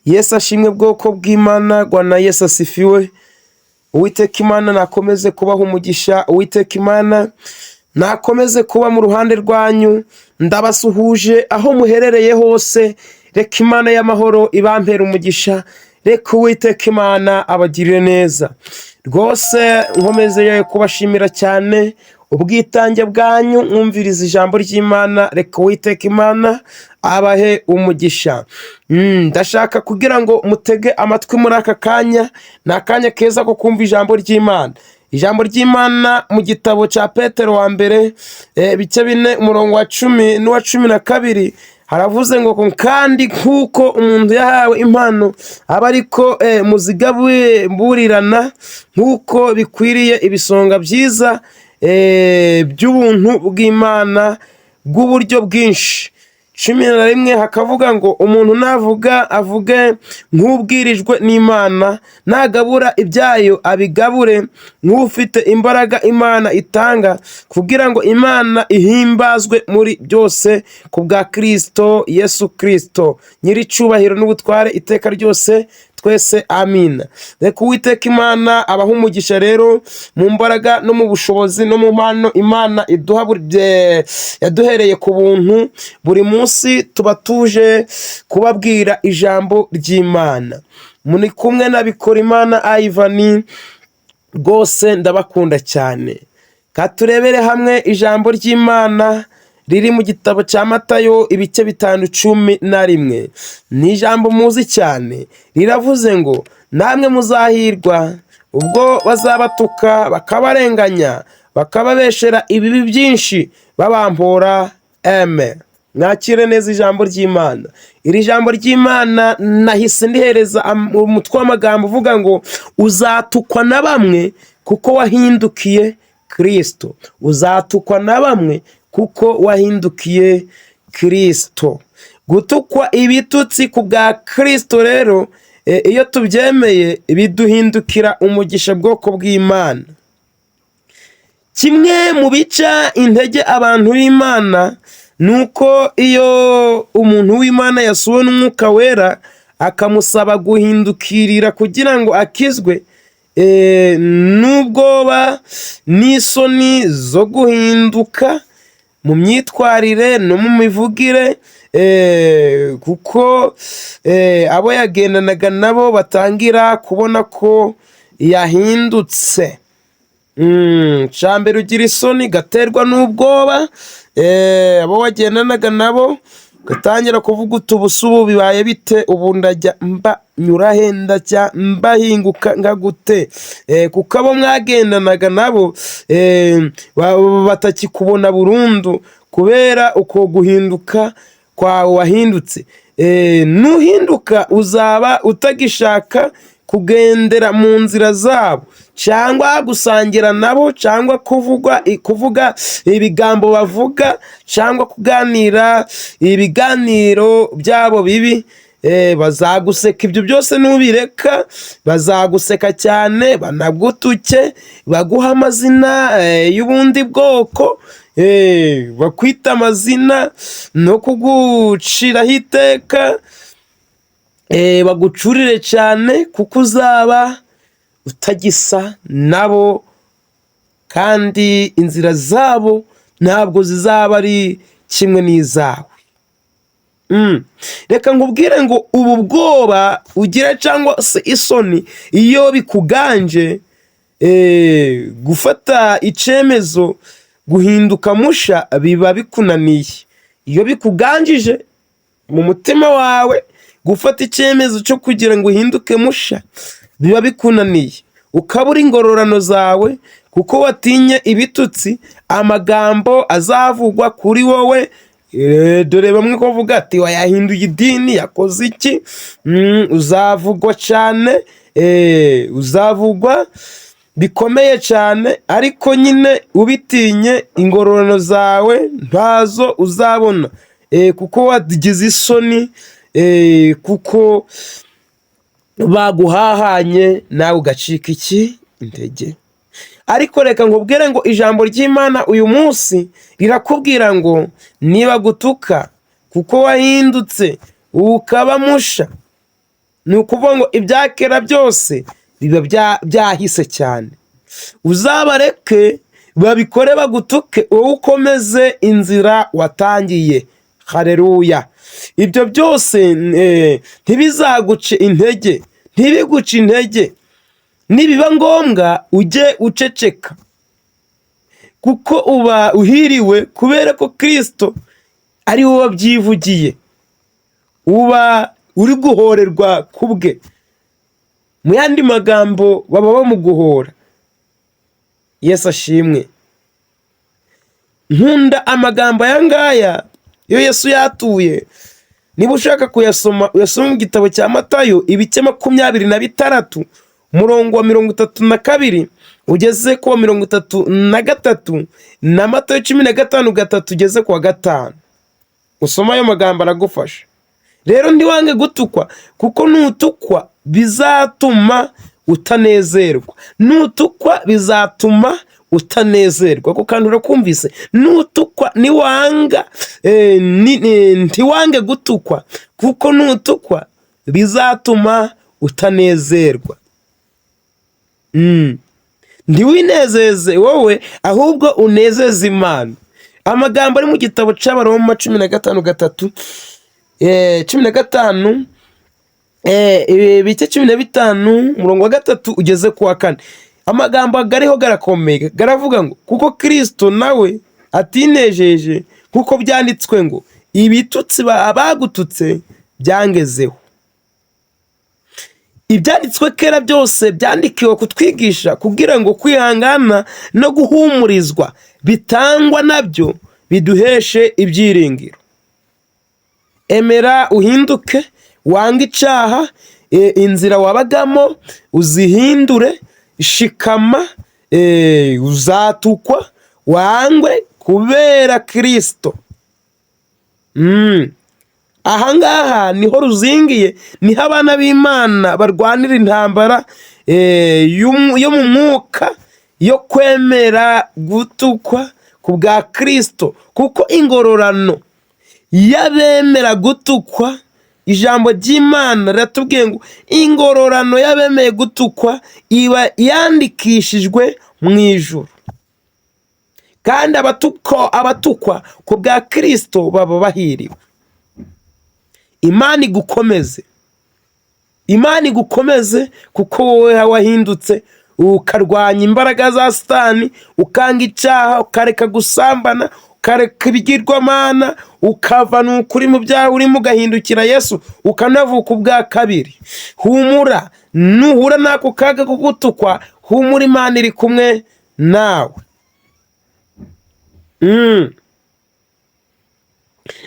Yesu ashimwe, bwoko bw'Imana. Bwana Yesu asifiwe. Uwiteka Imana nakomeze kubaha umugisha. Uwiteka Imana nakomeze kuba mu ruhande rwanyu. Ndabasuhuje aho muherereye hose. Reka Imana y'amahoro ibampere umugisha. Reka Uwiteka Imana abagirire neza rwose. Nkomeze kubashimira cyane ubwitange bwanyu mwumviriza ijambo ry'Imana. Reka Uwiteka Imana abahe umugisha. Ndashaka kugira ngo mutege amatwi muri aka kanya. Ni akanya keza ko kumva ijambo ry'Imana. Ijambo ry'Imana mu gitabo cya Petero wa mbere, ibice 4, umurongo wa 10 n'uwa 12, haravuze ngo: "Kandi nk'uko umuntu yahawe impano, aba ariko muzigaburirana nk'uko bikwiriye ibisonga byiza by'ubuntu bw'Imana bw'uburyo bwinshi." 11 hakavuga ngo: "Umuntu navuga, avuge nk'ubwirijwe n'Imana; nagabura ibyayo, abigabure nk'ufite imbaraga Imana itanga, kugira ngo Imana ihimbazwe muri byose ku bwa Kirisito Yesu Kirisito, nyir'icyubahiro n'ubutware iteka ryose twese. Amina." Reka Uwiteka Imana abaha umugisha rero mu mbaraga no mu bushobozi no mu mpano Imana iduha, yaduhereye ku buntu. Buri munsi tuba tuje kubabwira ijambo ry'Imana. Muri kumwe na Bikorimana Ivan. Rwose ndabakunda cyane. Ka turebere hamwe ijambo ry'Imana riri mu gitabo cya Matayo, ibice 5, 11. Ni ijambo muzi cyane. Riravuze ngo: "Namwe muzahirwa ubwo bazabatuka, bakabarenganya, bakababeshera ibibi byinshi babampora eme." Mwakire neza ijambo ry'Imana. Iri jambo ry'Imana nahise ndihereza umutwe w'amagambo uvuga ngo: "Uzatukwa na bamwe kuko wahindukiye Kirisito." Uzatukwa na bamwe kuko wahindukiye Kirisito. Gutukwa ibitutsi ku bwa Kirisito rero, iyo tubyemeye, biduhindukira umugisha, bwoko bw'Imana. Kimwe mu bica intege abantu b'Imana ni uko iyo umuntu w'Imana yasuwe n'Umwuka Wera, akamusaba guhindukirira kugira ngo akizwe, n'ubwoba n'isoni zo guhinduka mu myitwarire no mu mivugire, kuko abo yagendanaga nabo batangira kubona ko yahindutse. Mbere ugira isoni, gaterwa n'ubwoba, abo wagendanaga nabo ugatangira kuvuga uti: "Ubu se ubu bibaye bite? Ubu ndajya mba nyura he? Ndajya mbahinguka nka gute?" Kuko abo mwagendanaga nabo batakikubona burundu kubera uko guhinduka kwawe wahindutse. Nuhinduka, uzaba utagishaka kugendera mu nzira zabo, cyangwa gusangira nabo, cyangwa kuvuga ibigambo bavuga, cyangwa kuganira ibiganiro byabo bibi. Bazaguseka. Ibyo byose nubireka, bazaguseka cyane, banagutuke, baguha amazina y'ubundi bwoko, bakwita amazina no kuguciraho iteka, bagucurire cyane, kuko uzaba utagisa nabo, kandi inzira zabo ntabwo zizaba ari kimwe n'izawe. Reka nkubwire ngo ubu bwoba ugira cyangwa se isoni, iyo bikuganje, gufata icyemezo guhinduka musha biba bikunaniye. Iyo bikuganjije mu mutima wawe, gufata icyemezo cyo kugira ngo uhinduke musha biba bikunaniye, ukabura ingororano zawe kuko watinye ibitutsi, amagambo azavugwa kuri wowe. Dore bamwe kuvuga ati: "Wayahinduye idini, yakoze iki?" Uzavugwa cyane, uzavugwa bikomeye cyane, ariko nyine ubitinye, ingororano zawe ntazo uzabona, kuko wagize isoni, kuko baguhahanye, nawe ugacika iki intege. Ariko reka nkubwire ngo ijambo ry'Imana uyu munsi rirakubwira ngo niba gutuka kuko wahindutse ukaba musha. Ni ukuvuga ngo ibya kera byose biba byahise cyane. Uzabareke babikore bagutuke, wowe ukomeze inzira watangiye. Hareruya! Ibyo byose ntibizaguce intege, ntibiguce intege. Nibiba ngombwa ujye uceceka, kuko uba uhiriwe kubera ko Kirisito ari wowe wabyivugiye, uba uri guhorerwa ku bwe. Mu yandi magambo, baba bamuguhora. Yesu ashimwe. Nkunda amagambo aya ngaya iyo Yesu yatuye. Niba ushaka kuyasoma, uyasome mu gitabo cya Matayo, ibice 26, umurongo wa 32 ugeze ku wa 33, na Matayo 15:3 ugeze ku wa 5. Usoma ayo magambo, aragufasha. Rero ntiwange gutukwa, kuko nutukwa bizatuma utanezerwa. Nutukwa bizatuma utanezerwa. Ako kantu urakumvise? Nutukwa, niwanga, ntiwange gutukwa, kuko nutukwa bizatuma utanezerwa. Ntiwinezeze wowe, ahubwo unezeze Imana. Amagambo ari mu gitabo cy'Abaroma 15:3, 15, ibice 15, umurongo wa 3 ugeze ku wa 4. Amagambo agariho garakomeye, garavuga ngo: "Kuko Kirisito nawe atinejeje, kuko byanditswe ngo: 'Ibitutsi bagututse byangezeho.'" Ibyanditswe kera byose byandikiwe kutwigisha, kugira ngo kwihangana no guhumurizwa bitangwa nabyo biduheshe ibyiringiro. Emera uhinduke, wange icyaha, inzira wabagamo uzihindure, shikama, uzatukwa wangwe kubera Kirisito. Ahangaha niho ruzingiye, niho abana b'Imana barwanira intambara yo mu mwuka yo kwemera gutukwa ku bwa Kirisito, kuko ingororano y'abemera gutukwa, ijambo ry'Imana riratubwiye ngo ingororano y'abemeye gutukwa iba yandikishijwe mu ijuru, kandi abatukwa ku bwa Kirisito baba bahiriwe. Imana igukomeze, Imana igukomeze, kuko wowe wahindutse, ukarwanya imbaraga za Sitani, ukanga icyaha, ukareka gusambana, ukareka ibigirwamana, ukava ni ukuri mu byaha urimo, ugahindukira Yesu, ukanavuka ubwa kabiri. Humura, nuhura n'ako kaga ko gutukwa, humura, Imana iri kumwe nawe.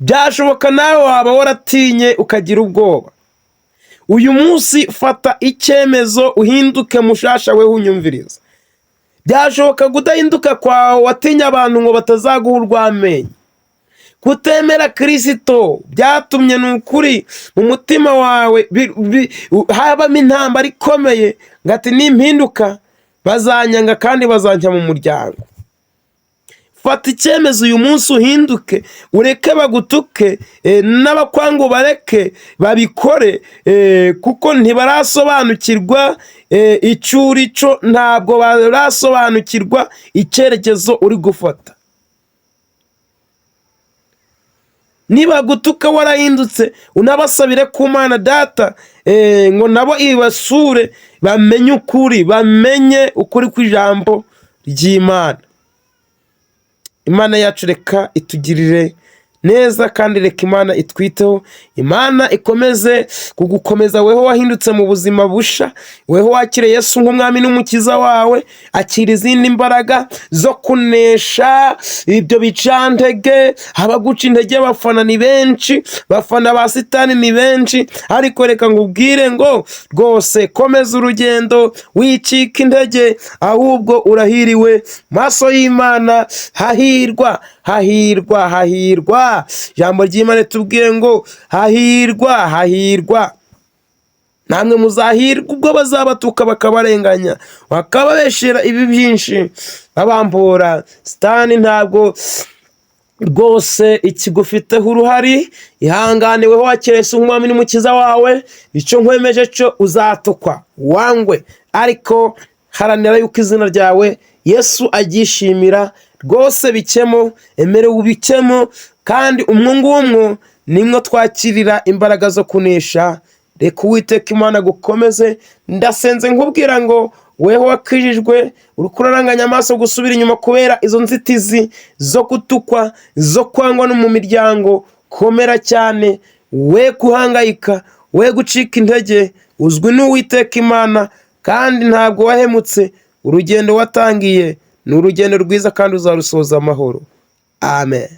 Byashoboka nawe waba waratinye, ukagira ubwoba. Uyu munsi fata icyemezo uhinduke mushasha, we unyumviriza. Byashoboka kudahinduka kwawe watinya abantu ngo batazaguha urw'amenyo. Kutemera Kirisito byatumye ni ukuri mu mutima wawe habamo intambara ikomeye, ngo ati: "Nimpinduka bazanyanga kandi bazanjya mu muryango." Fata icyemezo uyu munsi uhinduke, ureke bagutuke, n'abakwanga bareke babikore, kuko ntibarasobanukirwa icyo uri cyo, ntabwo barasobanukirwa icyerekezo uri gufata. Nibagutuka warahindutse, unabasabire ku Mana Data ngo nabo ibasure, bamenye ukuri, bamenye ukuri kw'ijambo ry'Imana. Imana yacu reka itugirire neza, kandi reka Imana itwiteho. Imana ikomeze kugukomeza, weho wahindutse mu buzima busha, weho wakire Yesu nk'umwami n'umukiza wawe. Akira izindi mbaraga zo kunesha ibyo bicantege. Abaguca intege, abafana ni benshi, bafana ba Sitani ni benshi, ariko reka ngubwire ngo rwose komeza urugendo, wicika intege, ahubwo urahiriwe maso y'Imana. Hahirwa, hahirwa, hahirwa! Ijambo ry'Imana ritubwiye ngo: "Hahirwa, hahirwa." Namwe muzahirwa ubwo bazabatuka, bakabarenganya, bakababeshera ibi byinshi, babambura. Sitani ntabwo Rwose ikigufiteho uruhari. Ihangane weho wakira Yesu nk'umwami n'umukiza wawe. Icyo nkwemeje cyo, uzatukwa, wangwe, ariko haranira yuko izina ryawe Yesu aryishimira. Rwose bikemo, emerewe ubikemo, kandi umwo ngumwo nimwo twakirira imbaraga zo kunesha. Reka Uwiteka Imana gukomeze. Ndasenze nkubwira ngo weho wakijijwe uri kuraranganya amaso gusubira inyuma kubera izo nzitizi zo gutukwa, zo kwangwa no mu miryango, komera cyane, we guhangayika, we gucika intege. Uzwi n'Uwiteka Imana kandi ntabwo wahemutse. Urugendo watangiye ni urugendo rwiza kandi uzarusoza amahoro. Amen.